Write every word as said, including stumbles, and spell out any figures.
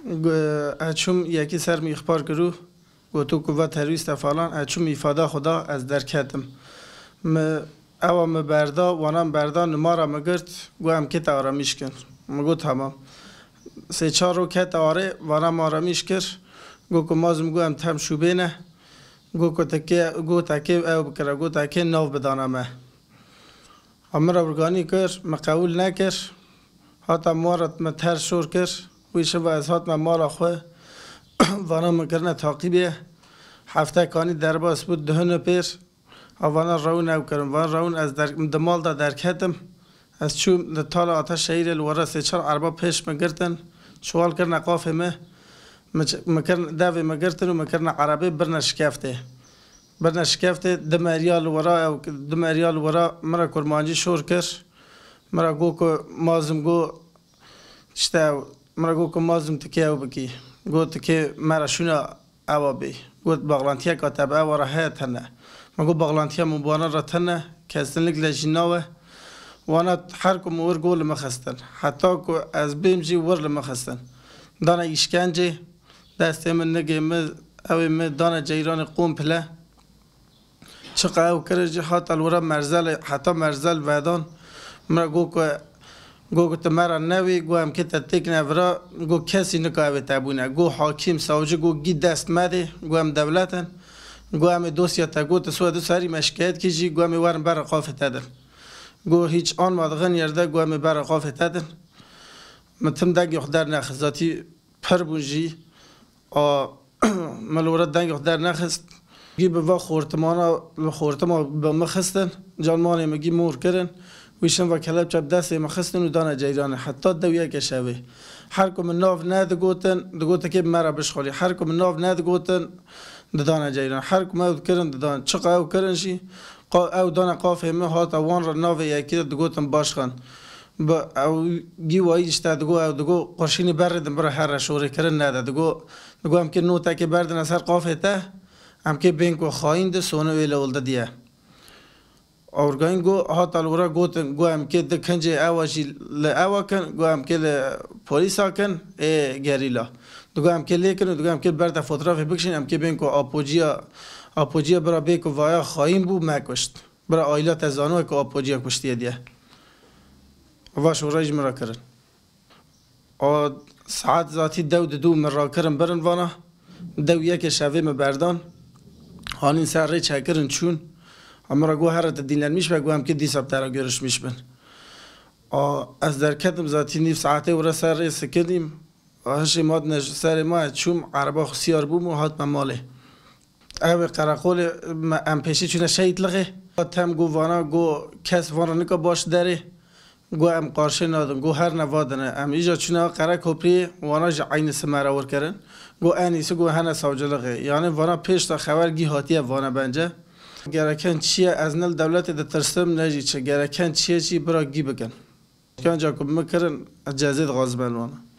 Gu-, ez çûm yekî ser min îxbar kirû, gotu ku va terorîst e falan, ez çûm îfada xwe da, ez derketim. Mi, ewa mi berda, wana mi berda, numara mi girt, got em kete aramîş kin. Mi got tamam. Sê çar roj kete arê, wana mi aramîş kir. Got ku mazim got em tem şûbê ne. Got ku te kê, got te kê ew bikire, got te kê nav bidana me. A min re wirganî kir, min qewûl nekir. Hata min re min ter şor kir. Wî şiva ez hatime mala xwe. Vana min kirine taqîbê. Heftekanî derbas bû, dihine pêr. A vana rewin ew kirin. Van rewin ez der, di mal de derketim. Ez çûm di tala Ataşehîrê li were sê çar erba pêş min girtin. Çuwal kirine qafê min. Min ç-, min kirin, devê min girtin û min kirine erebê birine şikeftê. Birine şikeftê, di meriya li wira ew, di meriya li wira min re kurmancî şor kir. Min re got ku mazim got, işte, min re got ku mazim tu kê ew bikî. Got tu kê me re şûna ewa bê. Got, "Baxlantiyeka te bi ewa re heye tene." Min got, "Baxlantiya min bi wana re tene, kesinlikle jî nawe." Wana her ku min wir got li min xistin. Heta ku ez bêm jî wir li min xistin. Dane îşkencê, destê min, nigê min, ewê min dane ceyranê komple. Çiqa ew kirin jî hata li wira merzelê, heta merzel vedan. Min re got ku, got ku tu me re newî, got em kê te têkine vira, got kesî nika ew ê te bûne. Got hakîm, savcı, got gî dest me dê, got em dewlet in. Got em ê dosya te, got tu soya du serî me şikayet kî jî, got em ê werin ber qafê te din. Got hiç anmadığın yerde, got em ê ber qafê te din. Min tim dengê xwe dernexist, zatî pir bûn jî. A, min li wira dengê xwe dernexist. Gî bi va xortimana, bi xortima bi min xistin, can malê min gî mor kirin. Wî şin va kelepçe bi destê min xistin û dane ceyranê. Heta dew yeke şevê. Her ku min nav nedigotin, digotin kê bi me re bişxulî. Her ku min nav nedigotin, didane ceyran. Her ku me ew dikirin, didan. Çiqa ew kirin jî, qa-, ew dane qafê min hata wan re navê yekî de digotin başxan. Bi ew gî wayî işte digo, ew digo, "Qurşînî berê din bira here şorê kirin nede." Digo, digo, "Em kê notekê berdine ser qafê te, em kê bên ku xayîn di sonu wê li wilde diye." Awrgayîn go hata li wira gotin, go em kê di kincê ewa jî li ewa kin, go em kê li polîsa kin, ê gerîla. Digo em kê lê kin û digo em kê ber de fotoğrafê bikişîn, em kê bên ku apociya, apociya bira bê ku vaya xayîn bû, me kuşt. Bira aîla te zaniwe ku apociya kuştiye diye. Va şoreş ji min re kirin. A saet zatî dew didu min rakirin birin vana. Dew yekê şevê min berdan. Hanîn ser rê çekirin çûn. A min re got, "Here tu dinlenmiş be, got em kê dîsa bi te re görüşmüş bin." A ez derketim zatî nîv saetê wira ser rê sikirîm. A hişê ma dine ji serê ma ez çûm, ereba xwe siyar bûm û hatme malê. Ew ê qereqolê me, em pêşî çûne Şehîtlixê. Tem got vana, got kes van re nika baş derê. Got em qarşê nadin. Got her ne vadine. Em îja çûne Qerekopriyê, vana ji eynî simera wir kirin. Got en iyisi got hene savcılıxê. Yani vana pêş de xewer gî hatiye vana bence. Gereken çi ye, ez ne li dewletê ditirsim, ne jî çi. Gereken çi ye jî bira gî bikin. Kanca ku min kirin, ez cezê dixwazim el vana.